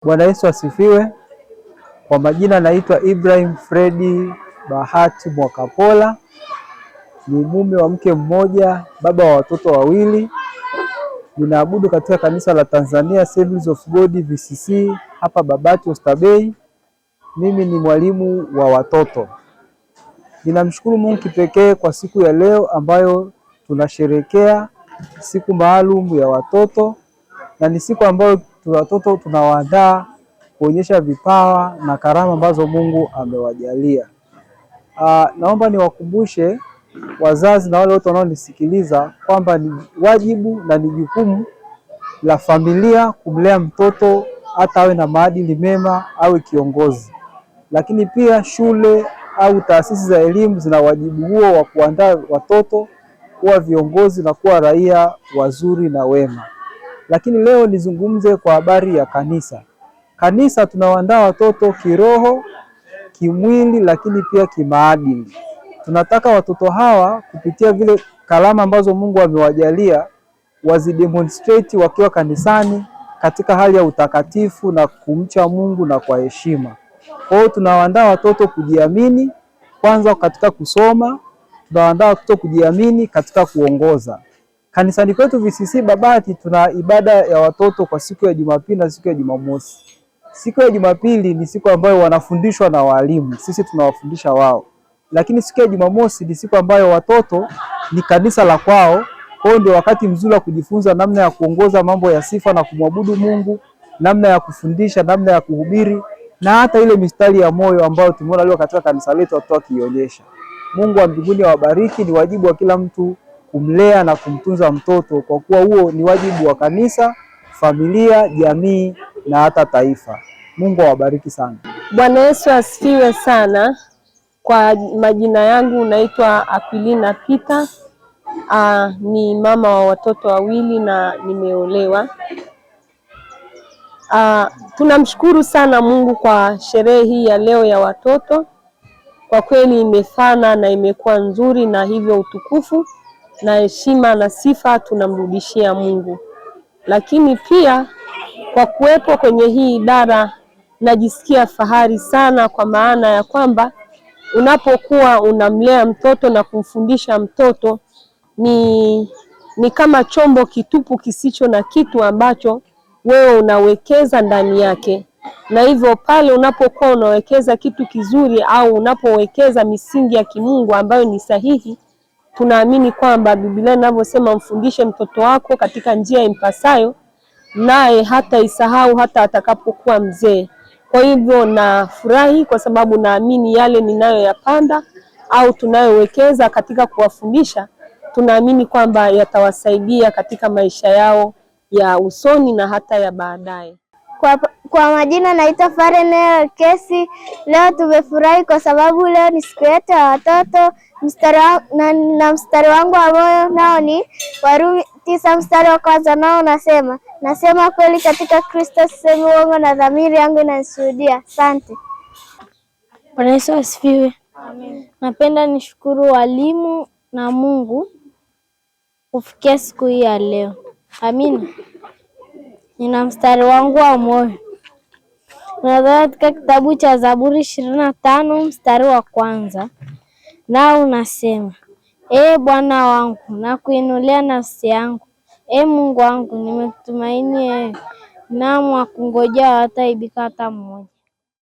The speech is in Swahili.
Bwana Yesu asifiwe. Kwa majina naitwa Ibrahim Fredi Bahati Mwakapola, ni mume wa mke mmoja, baba wa watoto wawili. Ninaabudu katika kanisa la Tanzania Assemblies of God VCC hapa Babati Oysterbay. Mimi ni mwalimu wa watoto. Ninamshukuru Mungu kipekee kwa siku ya leo ambayo tunasherekea siku maalum ya watoto, na ni siku ambayo watoto tunawaandaa kuonyesha vipawa na karama ambazo Mungu amewajalia. Naomba niwakumbushe wazazi na wale wote wanaonisikiliza kwamba ni wajibu na ni jukumu la familia kumlea mtoto hata awe na maadili mema, awe kiongozi. Lakini pia shule au taasisi za elimu zina wajibu huo wa kuandaa watoto kuwa viongozi na kuwa raia wazuri na wema. Lakini leo nizungumze kwa habari ya kanisa. Kanisa tunawaandaa watoto kiroho, kimwili, lakini pia kimaadili. Tunataka watoto hawa kupitia vile karama ambazo Mungu amewajalia wazidemonstrate wakiwa kanisani katika hali ya utakatifu na kumcha Mungu na kwa heshima. Kwa hiyo tunawaandaa watoto kujiamini kwanza katika kusoma, tunawaandaa watoto kujiamini katika kuongoza. Kanisani kwetu VCC Babati tuna ibada ya watoto kwa siku ya Jumapili na siku ya Jumamosi. Siku ya Jumapili ni siku ambayo wanafundishwa na walimu, sisi tunawafundisha wao. Lakini siku ya Jumamosi ni siku ambayo watoto ni kanisa la kwao. Kwa hiyo ndio wakati mzuri wa kujifunza namna ya kuongoza mambo ya sifa na kumwabudu Mungu, namna ya kufundisha, namna ya kuhubiri na hata ile mistari ya moyo ambayo tumeona leo katika kanisa letu watoto wakiionyesha. Mungu wa mbinguni awabariki. Ni wajibu wa kila mtu kumlea na kumtunza mtoto, kwa kuwa huo ni wajibu wa kanisa, familia, jamii na hata taifa. Mungu awabariki sana. Bwana Yesu asifiwe sana. Kwa majina yangu naitwa Aquilina Peter. Ni mama wa watoto wawili na nimeolewa. Tunamshukuru sana Mungu kwa sherehe hii ya leo ya watoto. Kwa kweli imefana na imekuwa nzuri, na hivyo utukufu na heshima na sifa tunamrudishia Mungu. Lakini pia kwa kuwepo kwenye hii idara najisikia fahari sana, kwa maana ya kwamba unapokuwa unamlea mtoto na kumfundisha mtoto ni kama chombo kitupu kisicho na kitu ambacho wewe unawekeza ndani yake, na hivyo pale unapokuwa unawekeza kitu kizuri au unapowekeza misingi ya kimungu ambayo ni sahihi, tunaamini kwamba Biblia inavyosema mfundishe mtoto wako katika njia impasayo, naye hata isahau hata atakapokuwa mzee. Kwa hivyo nafurahi kwa sababu naamini yale ninayoyapanda au tunayowekeza katika kuwafundisha, tunaamini kwamba yatawasaidia katika maisha yao ya usoni na hata ya baadaye. Kwa majina naitwa Farenel Kesi. Leo tumefurahi kwa sababu leo ni siku yetu ya watoto. Na mstari wangu wa moyo nao ni Warumi 9 mstari wa kwanza, nao nasema, nasema kweli katika Kristo, sisemi uongo, na dhamiri yangu inanishuhudia. Asante. Bwana Yesu asifiwe. Amen. Napenda nishukuru walimu na Mungu kufikia siku hii ya leo. Amina. Nina mstari wangu wa moyo unatoka katika kitabu cha Zaburi 25 mstari wa kwanza, nao unasema: Ee Bwana wangu, nakuinulia nafsi yangu. Ee Mungu wangu, nimekutumaini wewe, naam wakungojea hawataaibika hata mmoja.